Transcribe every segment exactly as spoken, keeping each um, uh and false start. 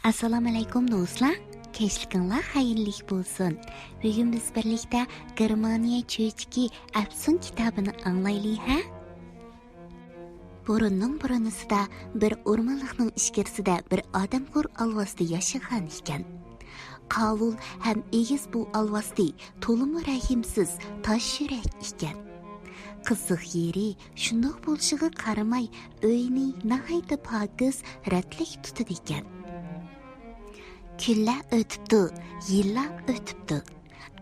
ئەسسالامۇئەلەيكۇم دوستلار، كەچلىكىڭلار خەيرلىك بولسۇن. بۈگۈن بىز بىرلىكتە گېرمانىيە چۆچىكى ئەپسۇن كىتابىنى ئاڭلايلى ھە؟ بۇرۇننىڭ بۇرۇنىسىدا بىر ئورمانلىقنىڭ ئىچكىرىسىدە بىر ئادەمخور ئالۋاستى ياشىغان ئىكەن. قاۋۇل ھەم ئېگىز بۇ ئالۋاستى تولىمۇ رەھىمسىز، تاش يۈرەك ئىكەن. قىزىق يېرى، شۇنداق بولۇشىغا قارىماي، ئۆيىنى ناھايىتى پاكىز، رەتلىك تۇتىدىكەن. كۈنلەر ئۆتۈپتۇ، يىللار ئۆتۈپتۇ.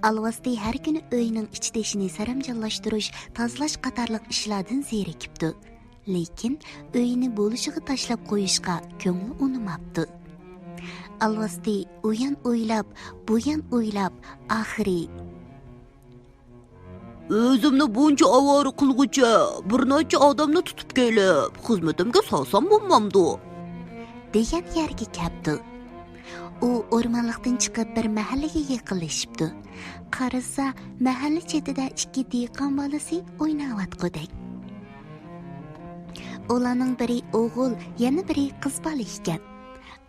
ئالۋاستى ھەر كۈنى ئۆيىنىڭ ئىچ-تېشىنى سەرەمجانلاشتۇرۇش، تازىلاش قاتارلىق ئىشلاردىن زېرىكىپتۇ. لېكىن ئۆيىنى بولۇشىغا تاشلاپ قويۇشقا كۆڭلى ئۇنىماپتۇ. ئالۋاستى ئۇيان ئويلاپ، بۇيان ئويلاپ، ئاخىرى ئۆزۈمنى بۇنچە ئاۋارە قىلغۇچە، بىر نەچچە ئادەمنى تۇتۇپ كېلىپ، خىزمىتىمگە سالسام بولمامدۇ؟ دېگەن يەرگە كەپتۇ. ئۇ ئورمانلىقتىن چىقىپ، بىر مەھەللىگە يېقىنلىشىپتۇ. قارىسا، مەھەللە چېتىدە ئىككى دېھقان بالىسى ئويناۋاتقۇدەك. ئۇلارنىڭ بىرى ئوغۇل، يەنە بىرى قىز بالا ئىكەن.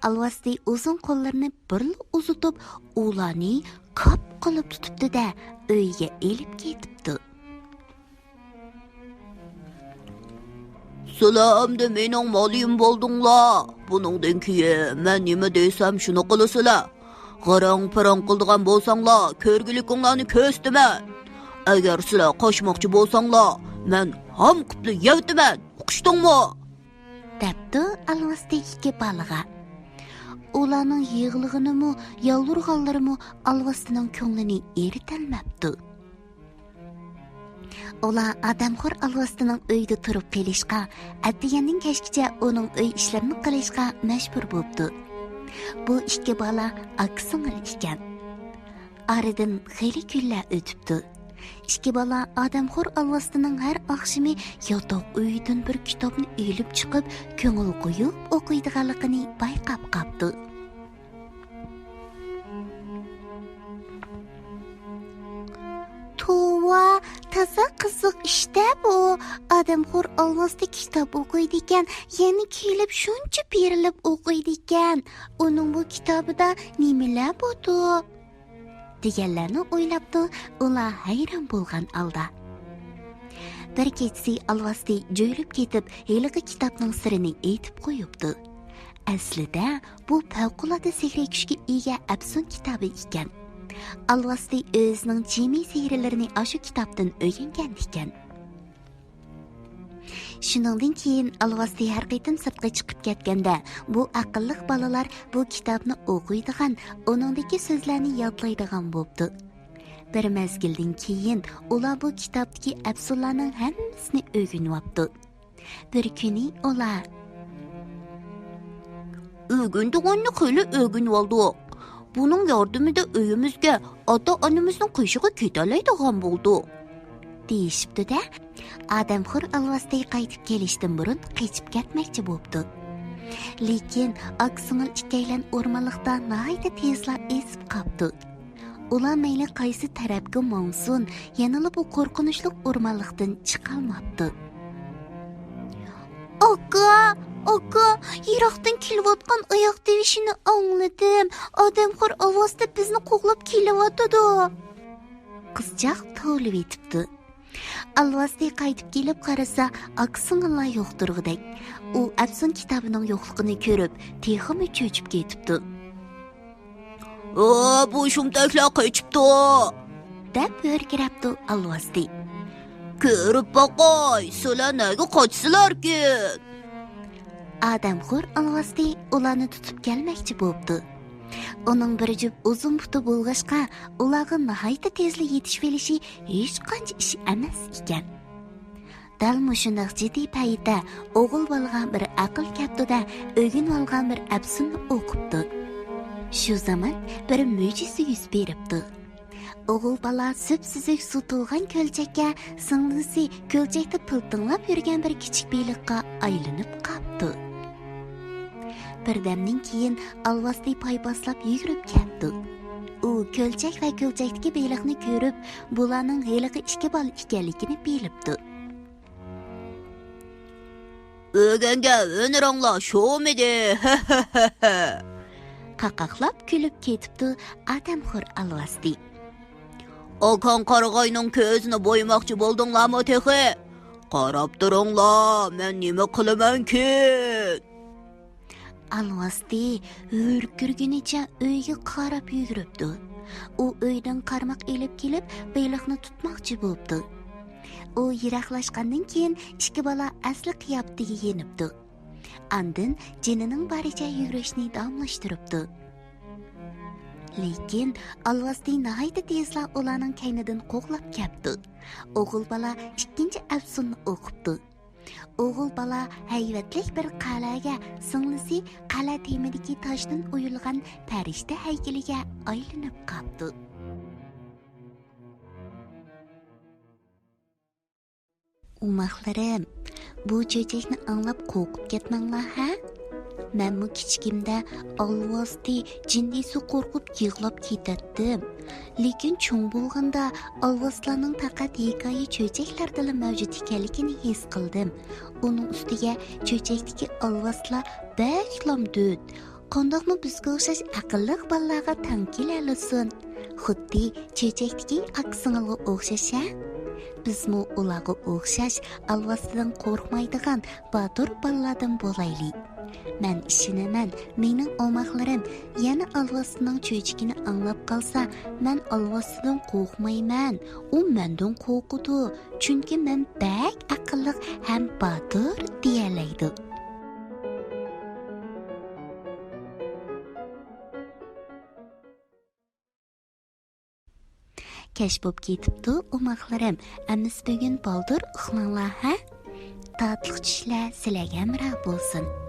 ئالۋاستى ئۇزۇن قوللىرىنى بىرلا ئۇزىتىپ، ئۇلارنى قاپ قىلىپ تۇتۇپتۇ-دە، ئۆيىگە ئېلىپ كېتىپتۇ. سىلەر ئەمدى مېنىڭ مالىم بولدۇڭلار. بۇنىڭدىن كېيىن مەن نېمە دېسەم، شۇنى قىلىسىلەر. غىرىڭ-پىرىڭ قىلىدىغان بولساڭلار، كۆرگۈلۈكۈڭلارنى كۆرسىتىمەن. ئەگەر سىلەر قاچماقچى بولساڭلار، مەن ھام قۇپلا يەۋېتىمەن. ئۇقۇشتۇڭمۇ؟ دەپتۇ ئالۋاستى ئىككى بالىغا. ئۇلارنىڭ يىغلىغىنىمۇ، يالۋۇرغانلىرىمۇ ئالۋاستىنىڭ كۆڭلىنى ئېرىتەلمەپتۇ. ئۇلار ئادەمخور ئالۋاستىنىڭ ئۆيىدە تۇرۇپ قېلىشقا، ئەتىگەندىن كەچكىچە ئۇنىڭ ئۆي ئىشلىرىنى قىلىشقا مەجبۇر بوپتۇ. بۇ ئىككى بالا ئاكا-سىڭىل ئىكەن. ئارىدىن خېلى كۈنلەر ئۆتۈپتۇ. ئىككى بالا ئادەمخور ئالۋاستىنىڭ ھەر ئاخشىمى ياتاق ئۆيىدىن بىر كىتابنى ئېلىپ چىقىپ، كۆڭۈل قويۇپ ئوقۇيدىغانلىقىنى بايقاپ قاپتۇ. توۋا، تازا قىزىق ئىش-دە بۇ. ئادەمخور ئالۋاستى كىتاب ئوقۇيدىكەن، يەنە كېلىپ شۇنچە بېرىلىپ ئوقۇيدىكەن. ئۇنىڭ بۇ كىتابىدا نېمىلەر بوتۇ؟ دېگەنلەرنى ئويلاپتۇ ئۇلار ھەيران بولغان ھالدا. بىر كېچىسى ئالۋاستى جۆيلۈپ كېتىپ، ھېلىقى كىتابنىڭ سىرىنى ئېيتىپ قويۇپتۇ. ئەسلىدە، بۇ پەۋقۇلئاددە سېھرىي كۈچكە ئىگە ئەپسۇن كىتابى ئىكەن. ئالۋاستى ئۆزىنىڭ جىمى سېھىرلىرىنى ئاشۇ كىتابتىن ئۆگەنگەن ئىكەن. شۇنىڭدىن كېيىن ئالۋاستى ھەر قېتىم سىرتقا چىقىپ كەتكەندە، بۇ ئەقىللىق بالىلار بۇ كىتابنى ئوقۇيدىغان، ئۇنىڭدىكى سۆزلەرنى يادلايدىغان بوپتۇ. بىر مەزگىلدىن كېيىن ئۇلار بۇ كىتابتىكى ئەپسۇنلارنىڭ ھەممىسىنى ئۆگىنىۋاپتۇ. بىر كۈنى ئۇلار، ئۆگىنىدىغاننى خېلى ئۆگىنىۋالدۇق. بۇنىڭ ياردىمىدە ئۆيىمىزگە، ئاتا-ئانىمىزنىڭ قېشىغا كېتەلەيدىغان بولدۇق، دېيىشىپتۇ-دە، ئادەمخور ئالۋاستى قايتىپ كېلىشتىن بۇرۇن قېچىپ كەتمەكچى بوپتۇ. لېكىن ئاكا-سىڭىل ئىككىيلەن ئورمانلىقتا ناھايىتى تېزلا ئېزىپ قاپتۇ. ئۇلار مەيلى قايسى تەرەپكە ماڭسۇن، يەنىلا بۇ قورقۇنچلۇق ئورمانلىقتىن چىقالماپتۇ. ئاكا، ئاكا، يىراقتىن كېلىۋاتقان ئاياق تىۋىشىنى ئاڭلىدىم. ئادەمخور ئالۋاستى بىزنى قوغلاپ كېلىۋاتىدۇ. قىزچاق توۋلىۋېتىپتۇ. ئالۋاستى قايتىپ كېلىپ قارىسا، ئاكا-سىڭىللار يوق تۇرغۇدەك. ئۇ ئەپسۇن كىتابىنىڭ يوقلۇقىنى كۆرۈپ، تېخىمۇ چۆچۈپ كېتىپتۇ. ئا، بۇ شۇمتەكلەر قېچىپتۇ! دەپ ھۆركىرەپتۇ ئالۋاستى. كۆرۈپ باقاي، سىلەر نەگە قاچىسىلەركىن؟ ئادەمخور ئالۋاستى ئۇلارنى تۇتۇپ كەلمەكچى بوپتۇ. ئۇنىڭ بىر جۈپ ئۇزۇن پۇتى بولغاچقا، ئۇلارغا ناھايىتى تېزلا يېتىشىۋېلىشى ھېچقانچە ئىش ئەمەس ئىكەن. دەل مۇشۇنداق جىددىي پەيتتە ئوغۇل بالىغا بىر ئەقىل كەپتۇ-دە، ئۆگىنىۋالغان بىر ئەپسۇننى ئوقۇپتۇ. شۇ زامان بىر مۆجىزە يۈز بېرىپتۇ. ئوغۇل بالا سۈپسۈزۈك سۇ تولغان كۆلچەككە، سىڭلىسى كۆلچەكتە پىلتىڭلاپ يۈرگەن بىر كىچىك بېلىققا ئايلىنىپ قاپتۇ. بىردەمدىن كېيىن ئالۋاستى پايپاسلاپ يۈگۈرۈپ كەپتۇ. ئۇ كۆلچەك ۋە كۆلچەكتىكى بېلىقنى كۆرۈپ، بۇلارنىڭ ھېلىقى ئىككى بالا ئىكەنلىكىنى بىلىپتۇ. ئۆگەنگەن ھۈنىرىڭلار شۇمىدى؟ قاقاقلاپ كۈلۈپ كېتىپتۇ ئادەمخور ئالۋاستى. ئاكاڭ قارىغاينىڭ كۆزىنى بويىماقچى بولدۇڭلارمۇ تېخى؟ قاراپ تۇرۇڭلار، مەن نېمە قىلىمەنكىن؟ ئالۋاستى ھۆركىرىگىنىچە ئۆيگە قاراپ يۈگۈرۈپتۇ. ئۇ ئۆيدىن قارماق ئېلىپ كېلىپ، بېلىقنى تۇتماقچى بوپتۇ. ئۇ يىراقلاشقاندىن كېيىن، ئىككى بالا ئەسلى قىياپىتىگە يېنىپتۇ. ئاندىن جېنىنىڭ بارىچە يۈگۈرۈشنى داۋاملاشتۇرۇپتۇ. لېكىن ئالۋاستى ناھايىتى تېزلا ئۇلارنىڭ كەينىدىن قوغلاپ كەپتۇ. ئوغۇل بالا ئىككىنچى ئەپسۇننى ئوقۇپتۇ. ئوغۇل بالا ھەيۋەتلىك بىر قەلئەگە، سىڭلىسى قەلئە تېمىدىكى تاشتىن ئويۇلغان پەرىشتە ھەيكىلىگە ئايلىنىپ قاپتۇ. ئوماقلىرىم، بۇ چۆچەكنى ئاڭلاپ قورقۇپ كەتمەڭلار ھە؟ مەنمۇ كىچىكىمدە ئالۋاستى، جىن دېسە قورقۇپ يىغلاپ كېتەتتىم. لېكىن چوڭ بولغاندا ئالۋاستىلارنىڭ پەقەت ھېكايە چۆچەكلەردىلا مەۋجۇت ئىكەنلىكىنى ھېس قىلدىم. ئۇنىڭ ئۈستىگە چۆچەكتىكى ئالۋاستىلار بەكلا دۆت. قانداقمۇ بىزگە ئوخشاش ئەقىللىق بالىلارغا تەڭ كېلەلىسۇن؟ خۇددى چۆچەكتىكى ئاكا سىڭىلغا ئوخشاش ھە؟ بىزمۇ ئۇلارغا ئوخشاش ئالۋاستىدىن قورقمايدىغان باتۇر بالىلاردىن بولايلى. مەن ئىشىنىمەن، مېنىڭ ئوماقلىرىم يەنە ئالۋاستىنىڭ چۆچىكىنى ئاڭلاپ قالسا، مەن ئالۋاستىدىن قورقمايمەن، ئۇ مەندىن قورقىدۇ، چۈنكى مەن بەك ئەقىللىق ھەم باتۇر دېيەلەيدۇ. كەچ بوپ كېتىپتۇ، ئوماقلىرىم. ئەمىسە بۈگۈن بالدۇر ئۇخلاڭلار، ھە؟ تاتلىق چۈشلەر سىلەرگە ھەمراھ بولسۇن.